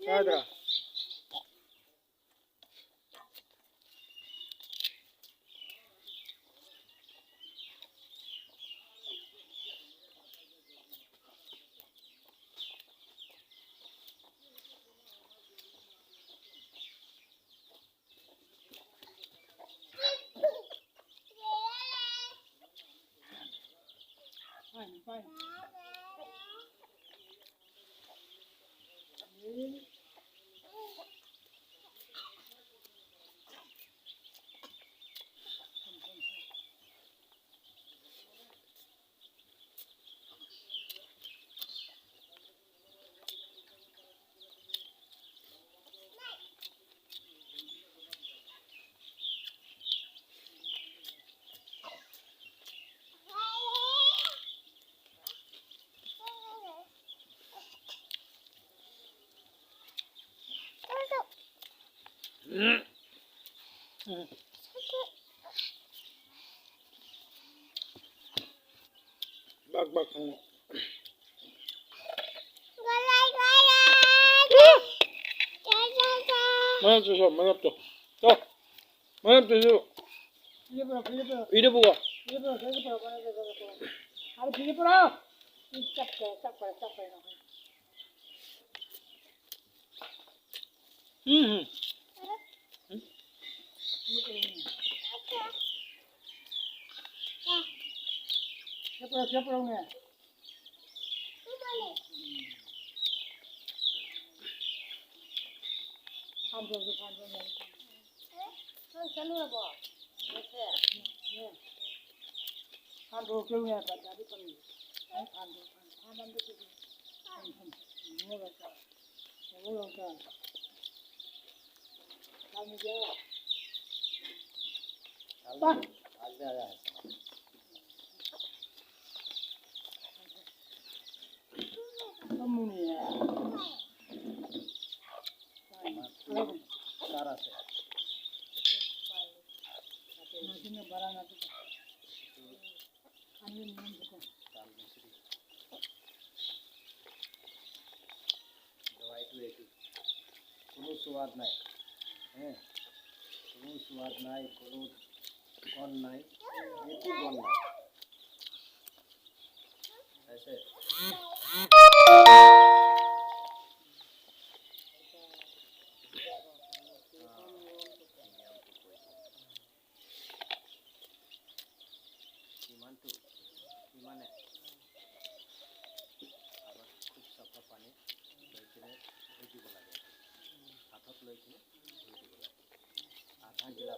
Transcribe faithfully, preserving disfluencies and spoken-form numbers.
ꯌꯥꯗ꯭ꯔꯥ? ꯕꯥꯛ ꯕꯥꯛ ꯈꯪꯉꯨ꯫ ꯃꯔꯛꯇꯨꯁꯨ, ꯃꯔꯛꯇꯨ꯫ ꯇꯣ꯫ ꯃꯔꯛꯇꯨꯁꯨ꯫ ꯏꯗ ꯄꯨꯔꯛꯑꯣ꯫ ꯎꯝ꯫ ꯐꯥꯟꯗ꯭ꯔꯣꯁꯨ ꯐꯥꯟꯗ꯭ꯔꯣ ꯂꯩ꯫ ꯅꯪ ꯆꯠꯂꯨꯔꯕꯣ? ꯉꯁꯤ? ꯐꯥꯟꯗ꯭ꯔꯣ ꯀꯦꯔꯨꯅꯦ ꯕꯖꯥꯔꯗ ꯐꯪꯉꯤ꯫ ꯅꯪ ꯐꯥꯟꯗ꯭ꯔꯣ, ꯐꯥꯟꯗ꯭ꯔꯣ, ꯐꯥꯟꯗ꯭ꯔꯣ ꯀꯦꯔꯨ꯫ ꯐꯥꯟꯗ꯭ꯔꯣ, ꯐꯥꯟꯗ꯭ꯔꯣ꯫ ꯐꯥꯟꯗ꯭ꯔꯣ, ꯐꯥꯟꯗ꯭ꯔꯣ꯫ ꯐꯥꯟꯗ꯭ꯔꯣ꯫ সোৱাদ নাই। হে, কোনো সোৱাদ নাই, কোনো গন্ধ নাই, একো গন্ধ নাই। পাইছে? ইমানটো, ইমানে। আগত খুব চাফা পানী লৈ কিনে ধুই দিব লাগে। হাতত লৈ কিনে ধুই দিব লাগে। আধা গিলাচ